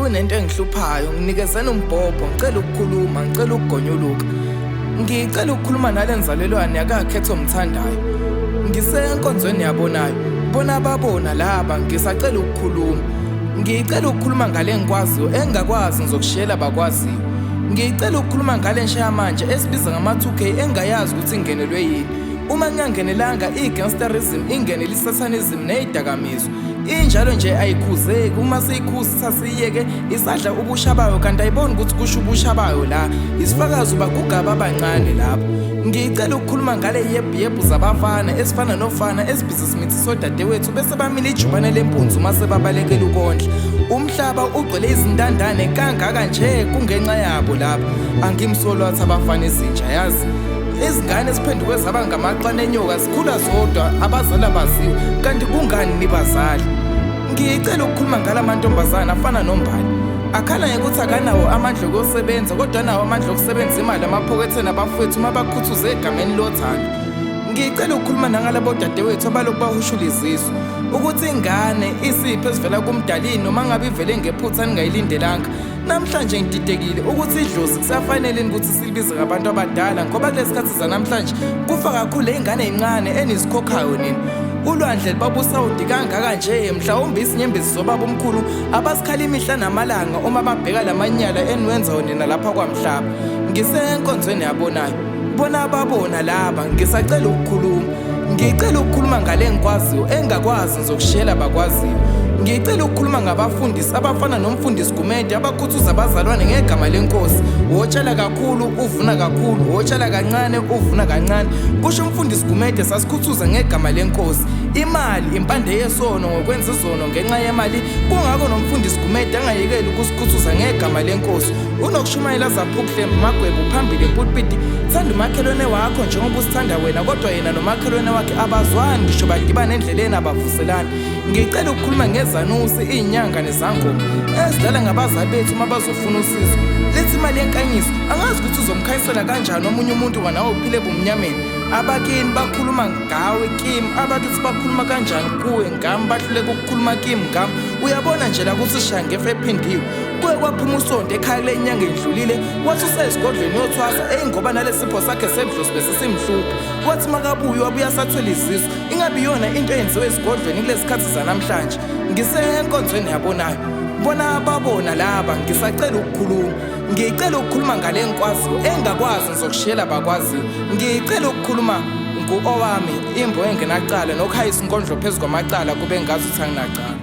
Kunento engihluphayo, nginikezeni umbhobho, ngicela ukukhuluma, ngicela ukugonyuluka. Ngicela ukukhuluma nale nzalelwane yakakhetho omthandayo. Ngisenkonzweni yabonayo, bona babona laba, ngisacela ukukhuluma. Ngicela ukukhuluma ngale ngikwaziyo, engingakwazi ngizokushiyela bakwaziyo. Ngicela ukukhuluma ngale nshaya manje esibiza ngama-2K engayazi ukuthi ingenelwe yini. Uma ngingangenelanga i-gangsterism ingenele i-satanism neyidakamizwa. Injalo nje ayikhuzeki, uma siyikhuza sasiyeke isadla ubusha bayo kanti ayiboni ukuthi kusho ubusha bayo la. Isifakazi ubagugaba abancane lapho. Ngicela ukukhuluma ngale yebhu yebhu zabafana esifana nofana esibhizisimith sodadewethu bese bamile ijubane lempunzi uma sebabalekela ukondla. Umhlaba ugcwele izintandane kangaka nje kungenxa yabo lapha. Angimsolwa athi abafana izinja yazi. Izingane esiphenduke zaba ngamaqane enyoka zikhula zodwa abazali abaziwa kanti kungani nibazali. Ngicela ukukhuluma ngala mantombazane afana noMbali. Akhala ngokuthi akanawo amandla okuyosebenza kodwa anawo amandla okusebenza imali amaphoketheni abafowethu uma bakhuthuze egameni lothando. Ngicela ukukhuluma nangalabo dadewethu abalokhu bahushula izisu ukuthi ingane isipho esivela kumdalini noma ngabe ivele ngephutha ningayilindelanga. Namhlanje ngididekile ukuthi idlozi kusafanele ukuthi silibize ngabantu abadala ngoba kulesi khathi zanamhlanje kufa kakhulu ley'ngane ey'ncane enizikhokhayo nina. Ulwandle lubabusawudi kangaka nje mhlawumbe izinyembezi zobaba omkhulu abasikhala imihla namalanga uma babheka lamanyala eniwenzayo nina lapha kwamhlaba. Ngisenkonzweni yabonayo. Bona babona laba ngisacela ukukhuluma. Ngicela ukukhuluma ngale ngikwaziyo engakwazi ngizokushiyela bakwaziyo. Ngicela ukukhuluma ngabafundisi abafana nomfundisi Gumede abakhuthuza abazalwane ngegama lenkosi. Wotshala kakhulu uvuna kakhulu, wotshala kancane uvuna kancane. Kusho umfundisi Gumede sasikhuthuza ngegama lenkosi. Imali impande yesono ngokwenza izono ngenxa yemali kungakho nomfundisi Gumede angayekeli ukusikhuthuza ngegama lenkosi. Unokushumayela zaphukhle magwebu phambili empulpiti. Thanda umakhelwane wakho njengoba usithanda wena kodwa yena nomakhelwane wakhe abazwani ngisho badibana endleleni abavuselani. Ngicela ukukhuluma ngezanusi iy'nyanga nezangoma ezidlala ngabazali bethu uma bazofuna usizo. Lethi imali yenkanyiso angazi ukuthi uzomkhanyisela kanjani omunye umuntu kwanawe uphile ebumnyameni. Abakini bakhuluma ngawe kimi, abakithi bakhuluma kanjani kuwe ngami, bahluleka ukukhuluma kimi ngami. Uyabona nje la ukuthi sishaya ngefa ephindiwe. Kuye kwaphuma usonto ekhaya kule nyanga edlulile wathi usezigodlweni yothwasa eyi ngoba nalesipho sakhe sebudlozi besisimhlupha. Wathi makabuye wabuya sathwele izisu ingabe iyona into eyenziwe ezigodlweni kulezi khathi zanamhlanje. Ngisenkonzweni yabonayo. Bona babona laba ngisacela ukukhuluma. Ngicela ukukhuluma ngale ngikwaziyo engakwazi ngizokushiyela bakwaziyo. Ngicela ukukhuluma ngu-owami imbo engenacala nokuhayisa inkondlo phezu kwamacala kube ngazuthi anginacala.